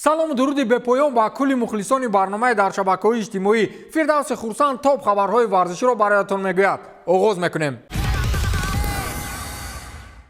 Салому дуруди бепоён ба кулли мухлисони барномаи дар шабакаҳои иҷтимоӣ. Фирдавси Хурсанд топ хабарҳои варзиширо бароятон мегӯяд. Оғоз мекунем.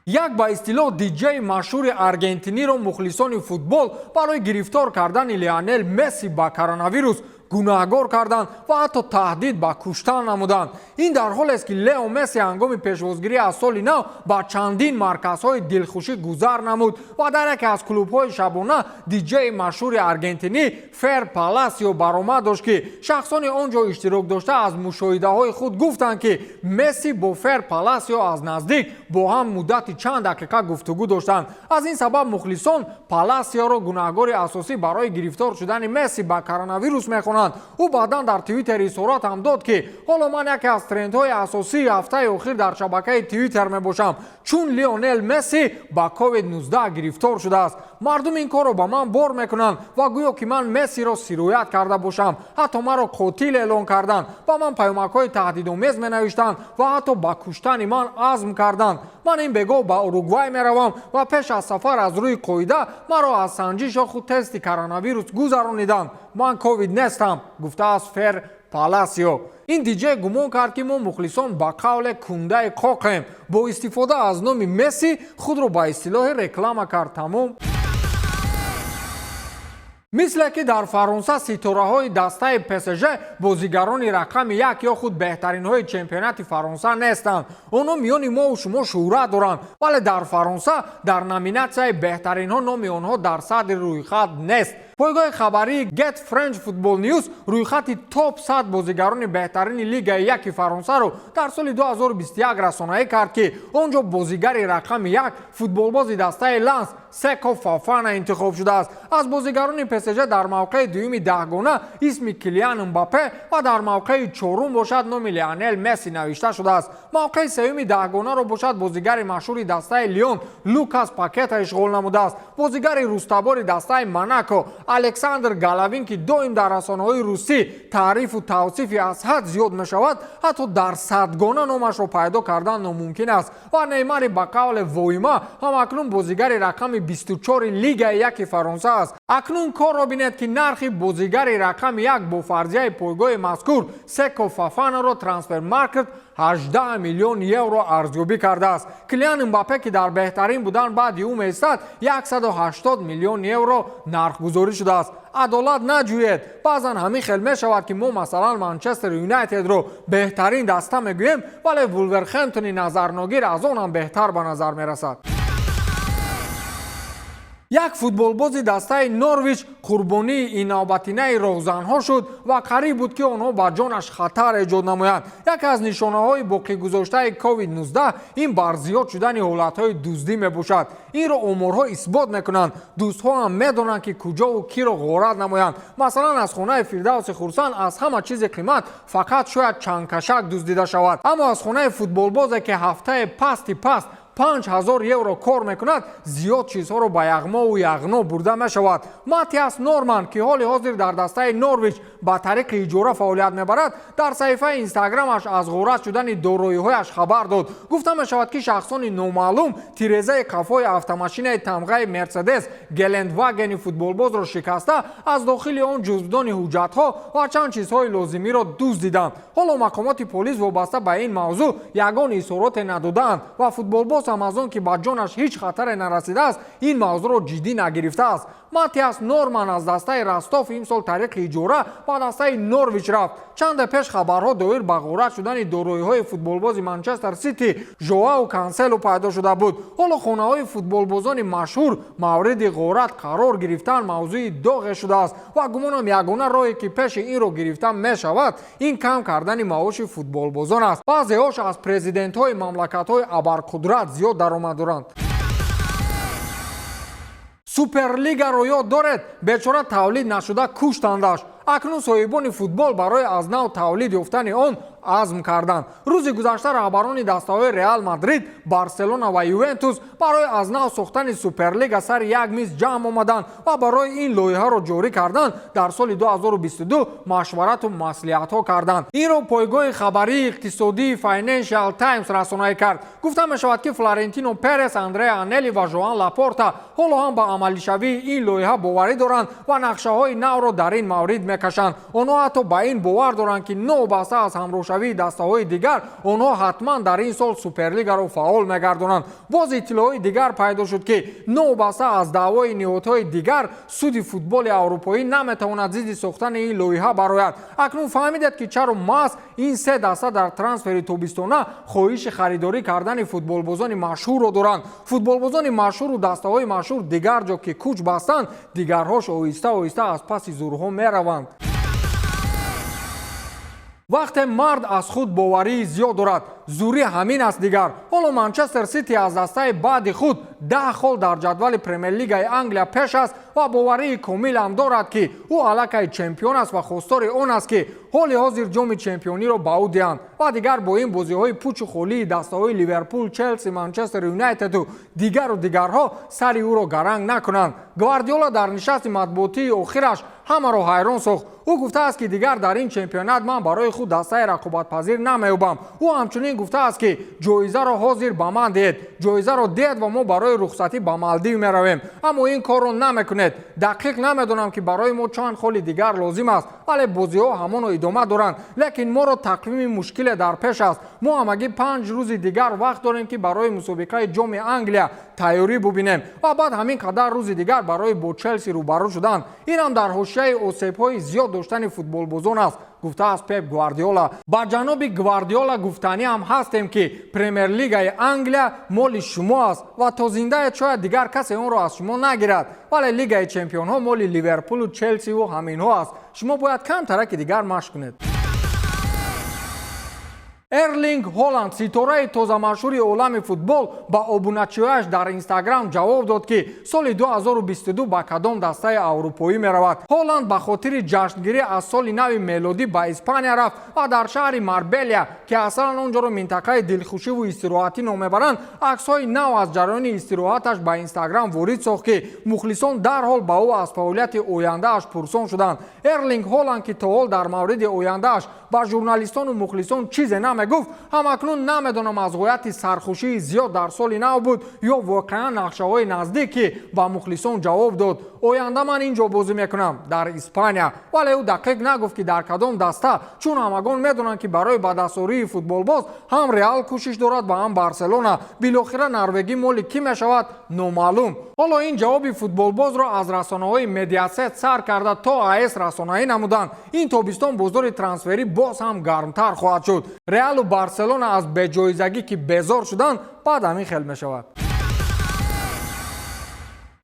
Як ба истилоҳ диҷеи машҳури аргентиниро мухлисони футбол барои гирифтор кардани Лионел Месси ба коронавирус гунаҳгор карданд ва ҳатто таҳдид ба куштан намуданд. Ин дар ҳолест, ки Лео Месси ҳангоми пешвозгирӣ аз соли нав ба чандин марказҳои дилхушӣ гузар намуд ва дар яке аз клубҳои шабона диҷеи машҳури аргентинӣ Фер Паласио баромад дошт, ки шахсони он ҷо иштирок дошта аз мушоҳидаҳои худ гуфтанд, ки Месси бо Фер Паласио аз наздик бо ҳам муддати чанд дақиқа гуфтугӯ доштанд. Аз ин сабаб мухлисон Паласиоро гунаҳгори асосӣ барои гирифтор шудани Месси ба коронавирус мехонанд. Ӯ баъдан дар Твиттер изҳорот ҳам дод, ки ҳоло ман яке аз трендҳои асосии ҳафтаи охир дар шабакаи Твиттер мебошам, чун Лионел Месси ба COVID-19 гирифтор шудааст. Мардум ин корро ба ман бор мекунанд ва гӯё ки ман Мессиро сироят карда бошам. Ҳатто маро қотил эълон карданд, ба ман паёмакҳои таҳдидомез менавиштанд ва ҳатто ба куштани ман азм карданд. Ман ин бегоҳ ба Уругвай меравам ва пеш аз сафар аз рӯи қоида маро аз санҷиш ё худ тести коронавирус гузарониданд. Ман ковид нестам, гуфтааст Фер Паласио. Ин диҷей гумон кард, ки мо мухлисон ба қавле кундаи қоқем. Бо истифода аз номи Месси худро ба истилоҳи реклама кард, тамом. Мисле ки дар Фаронса ситораҳои дастаи ПСЖ бозигарони рақами як ё худ беҳтаринҳои чемпионати Фаронса нестанд. Онҳо миёни мову шумо шӯҳрат доранд, вале дар Фаронса дар номинатсияи беҳтаринҳо номи онҳо дар садри рӯйхат нест. Пойгоҳи хабарии Get French Football News рӯйхати топ 100 бозигарони беҳтарини Лигаи яки Фаронсаро дар соли 2021 расонаӣ кард, ки он ҷо бозигари рақами як футболбози дастаи Ланс Секо Фафана интихоб шудааст. Аз бозигарони ПСЖ дар мавқеи дуюми даҳгона исми Килиан Мбаппе ва дар мавқеи чорум бошад номи Лионел Месси навишта шудааст. Мавқеи сеюми даҳгонаро бошад бозигари машҳури дастаи Лион Лукас Пакета ишғол намудааст. Бозигари рустабори дастаи Монако Александр Головин, ки доим дар расонаҳои русӣ таърифу тавсифи аз ҳад зиёд мешавад, ҳатто дар садгона номашро пайдо кардан номумкин аст. Ва Неймари ба қавле воима ҳам акнун бозигари рақами 24 Лигаи яки Фаронса аст. Акнун корро бинед, ки нархи бозигари рақами як бо фарзияи пойгоҳи мазкур Секо Фафанаро Трансфер Маркет 18 миллион евро арзёбӣ кардааст. Килиан Мбаппе, ки дар беҳтарин будан баъди ӯ меистад, 180 миллион евро нархгузорӣ шудааст. Адолат наҷӯед, баъзан ҳамин хел мешавад, ки мо масалан Манчестер Юнайтедро беҳтарин даста мегӯем, вале Вулверхемптони назарногир аз он ҳам беҳтар ба назар мерасад. Як футболбози дастаи Норвич қурбонии иннавбатинаи роҳзанҳо шуд ва қариб буд, ки онҳо ба ҷонаш хатар эҷод намоянд. Яке аз нишонаҳои боқигузоштаи COVID-19 ин бар зиёд шудани ҳолатҳои дуздӣ мебошад. Инро оморҳо исбот мекунанд. Дуздҳо ҳам медонанд, ки куҷову киро ғорат намоянд. Масалан, аз хонаи Фирдавси Хурсанд аз ҳама чизи қимат фақат шояд чангкашак дуздида шавад, аммо аз хонаи футболбозе, ки ҳафтаи пасти паст 5000 евро кор мекунад, зиёд чизҳоро ба яғмову яғно бурда мешавад. Матиас Норман, ки ҳоли ҳозир дар дастаи Норвич ба тариқи иҷора фаъолият мебарад, дар саҳифаи Инстаграмаш аз ғорат шудани дороиҳояш хабар дод. Гуфта мешавад, ки шахсони номаълум тирезаи қафои автомошинаи тамғаи Мерседес Гелендвагени футболбозро шикаста, аз дохили он ҷузвдони ҳуҷҷатҳо ва чанд чизҳои лозимиро дуздиданд. Ҳоло мақомоти полис вобаста ба ин мавзӯъ ягон изҳороте надодаанд ва футболбоз ҳам аз он ки ба ҷонаш ҳеҷ хатаре нарасидааст, ин мавзӯъро ҷиддӣ нагирифтааст. Матиас Норман аз дастаи Ростов имсол тариқи иҷора ба дастаи Норвич рафт. Чанде пеш хабарҳо доир ба ғорат шудани дороиҳои футболбози Манчестер Сити Жоау Канселу пайдо шуда буд. Ҳоло хонаҳои футболбозони машҳур мавриди ғорат қарор гирифтан мавзӯи доғе шудааст ва гумонам, ягона роҳе, ки пеши инро гирифта мешавад, ин кам кардани маоши футболбозон аст. Баъзеҳош аз президентҳои мамлакатҳои абарқудрат зиёд даромад доранд. Суперлигаро ёд доред? Бечора тавлид нашуда куштандаш. Акнун соҳибони футбол барои аз нав тавлид ёфтани он Азм карданд. Рӯзи гузашта раҳбарони дастаҳои Реал Мадрид, Барселона ва Ювентус барои аз нав сохтани Суперлига сари як миз ҷамъ омаданд ва барои ин лоиҳаро ҷорӣ кардан дар соли 2022 машварату маслиҳатҳо карданд. Инро пойгоҳи хабарии иқтисодии Financial Times расонаӣ кард. Гуфта мешавад, ки Флорентино Перес, Андреа Анели ва Жоан Лапорта ҳоло ҳам ба амалишавии ин лоиҳа боварӣ доранд ва нақшаҳои навро дар ин маврид мекашанд. Онҳо ҳатто ба ин бовар доранд, ки новобаста аз ҳамроҳшавии дастаҳои дигар, онҳо ҳатман дар ин сол Суперлигаро фаъол мегардонанд. Боз иттилоъҳои дигар пайдо шуд, ки новобаста аз даъвои ниҳодҳои дигар, суди футболи аврупоӣ наметавонад зидди сохтани ин лоиҳа барояд. Акнун фаҳмидед, ки чаро маҳз ин се даста дар трансфери тобистона хоҳиши харидорӣ кардани футболбозони машҳурро доранд. Футболбозони машҳуру дастаҳои машҳур дигар ҷо ки кӯч бастанд, дигарҳош оҳиста оҳиста аз паси зурҳо мераванд. Вақте мард аз худ боварии зиёд дорад, зурӣ ҳамин аст дигар. Ҳоло Манчестер Сити аз дастаи баъди худ 10 хол дар ҷадвали Премер-лигаи Англия пеш аст ва боварии комил ҳам дорад, ки ӯ аллакай чемпион аст ва хостори он аст, ки ҳоли ҳозир ҷоми чемпиониро ба ӯ диҳанд ва дигар бо ин бозиҳои пучу холии дастаҳои Ливерпул, Челси, Манчестер Юнайтеду дигару дигарҳо сари ӯро гаранг накунанд. Гвардиола дар нишасти матбуотии охираш ҳамаро ҳайрон сохт. Ӯ гуфтааст, ки дигар дар ин чемпионат ман барои худ дастаи рақобатпазир намеёбам. Ӯ ҳамчунин гуфтааст, ки ҷоизаро ҳозир ба ман диҳед, ҷоизаро диҳед ва мо барои рухсатӣ ба Малдив меравем, аммо ин корро намекунед. Дақиқ намедонам, ки барои мо чанд холи дигар лозим аст, вале бозиҳо ҳамоно идома доранд, лекин моро тақвими мушкиле дар пеш аст. Мо ҳамагӣ 5 рӯзи дигар вақт дорем, ки барои мусобиқаи Ҷоми Англия тайёрӣ бубинем ва баъд ҳамин қадар рӯзи дигар барои бо Челси рӯбарӯ шудан. Инам дар ҳошияи осебҳои зиёд доштани футболбозон аст, гуфтааст Пеп Гвардиола. Ба ҷаноби Гвардиола гуфтанӣ ҳам ҳастем, ки Премер-лигаи Англия моли шумо аст ва то зиндаед шояд дигар касе онро аз шумо нагирад, вале Лигаи чемпионҳо моли Ливерпулу Челсиву ҳаминҳо аст. Шумо бояд камтараки дигар машқ кунед. Эрлинг Ҳоланд, ситораи тозамашҳури олами футбол, ба обуначиҳояш дар Инстаграм ҷавоб дод, ки соли 2022 ба кадом дастаи аврупоӣ меравад. Ҳоланд ба хотири ҷашнгирӣ аз соли нави мелодӣ ба Испания рафт ва дар шаҳри Марбелия, ки аслан он ҷоро минтақаи дилхушиву истироҳатӣ ном мебаранд, аксҳои нав аз ҷараёни истироҳаташ ба Инстаграм ворид сохт, ки мухлисон дарҳол ба ӯ аз фаъолияти ояндааш пурсон шуданд. Эрлинг Ҳоланд, ки то ҳол дар мавриди ояндааш ба журналистону мухлисон чизе намегуфт, ҳамакнун намедонам, аз ғояти сархушии зиёд дар соли нав буд ё воқеан нақшаҳои наздик, ки ба мухлисон ҷавоб дод: «Оянда ман ин ҷо бозӣ мекунам, дар Испания». Вале ӯ дақиқ нагуфт, ки дар кадом даста, чун ҳамагон медонанд, ки барои ба дастоварии футболбоз ҳам Реал кӯшиш дорад ва ҳам Барселона. Билохира норвегӣ моли кӣ мешавад, номаълум. Ҳоло ин ҷавоби футболбозро аз расонаҳои Медиасет сар карда то АС расонаӣ намуданд. Ин тобистон бозори трансферӣ боз ҳам гармтар хоҳад шуд. Реалу Барселона аз беҷоизагӣ ки безор шуданд, баъд ҳамин хел мешавад.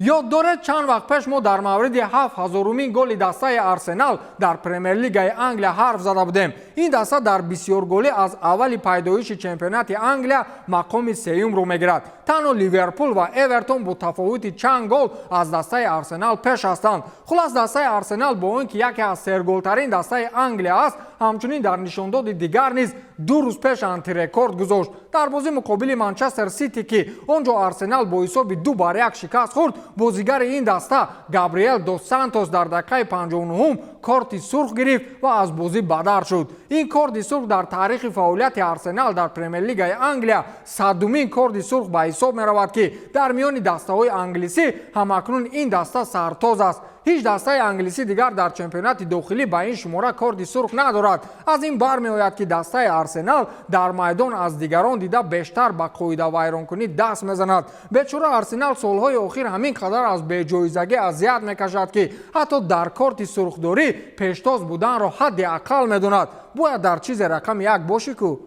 Ёд доред, чанд вақт пеш мо дар мавриди 7000-умин голи дастаи Арсенал дар Премер-лигаи Англия ҳарф зада будем. Ин даста дар бисёрголӣ аз аввали пайдоиши чемпионати Англия мақоми сеюмро мегирад. Танҳо Ливерпул ва Эвертон бо тафовути чанд гол аз дастаи Арсенал пеш ҳастанд. Хулас, дастаи Арсенал бо он ки яке аз серголтарин дастаи Англия аст, ҳамчунин дар нишондоди дигар низ 2 рӯз пеш антирекорд гузошт. Дар бозӣ муқобили Манчестер Сити, ки он ҷо Арсенал бо ҳисоби 2-1 шикаст хӯрд, бозигари ин даста Габриэл дос Сантос дар дақиқаи 59-ум корти сурх гирифт ва аз бозӣ бадар шуд. Ин корти сурх дар таърихи фаъолияти Арсенал дар Премер-лигаи Англия 100-умин корти сурх ба ҳисоб меравад, ки дар миёни дастаҳои англисӣ ҳамакнун ин даста сартоз аст. Ҳеҷ дастаи англисӣ дигар дар чемпионати дохилӣ ба ин шумора корти сурх надорад. Аз ин бармеояд, ки дастаи Арсенал дар майдон аз дигарон дида бештар ба қоидавайронкунӣ даст мезанад. Бечора Арсенал солҳои охир ҳамин қадар аз беҷоизагӣ азият мекашад, ки ҳатто дар корти сурхдорӣ пештоз буданро ҳадди ақал медонад. Бояд дар чизе рақами як бошӣ ку.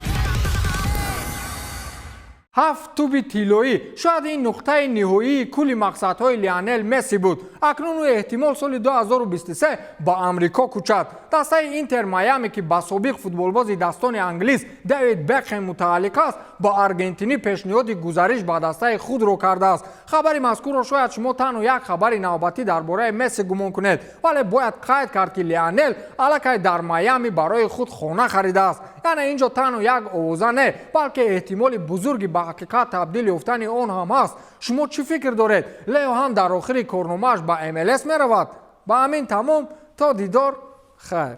Ҳафт туби тиллоӣ шояд ин нуқтаи ниҳоии кулли мақсадҳои Лионел Месси буд. Акнун ӯ эҳтимол соли 2023 ба Амрико кӯчад. Дастаи Интер Майами, ки ба собиқ футболбози дастони англис Дэвид Бекхем мутааллиқ аст, ба аргентинӣ пешниҳоди гузариш ба дастаи худро кардааст. Хабари мазкурро шояд шумо танҳо як хабари навбатӣ дар бораи Месси гумон кунед, вале бояд қайд кард, ки Лионел аллакай дар Майами барои худ хона харидааст. Яъне ин ҷо танҳо як овоза не, балки эҳтимоли бузурги ба ҳақиқат табдил ёфтани он ҳам ҳаст. Шумо чӣ фикр доред? Лео ҳам дар охири корномааш ба МЛС меравад? Ба ҳамин тамом, то дидор, хайр.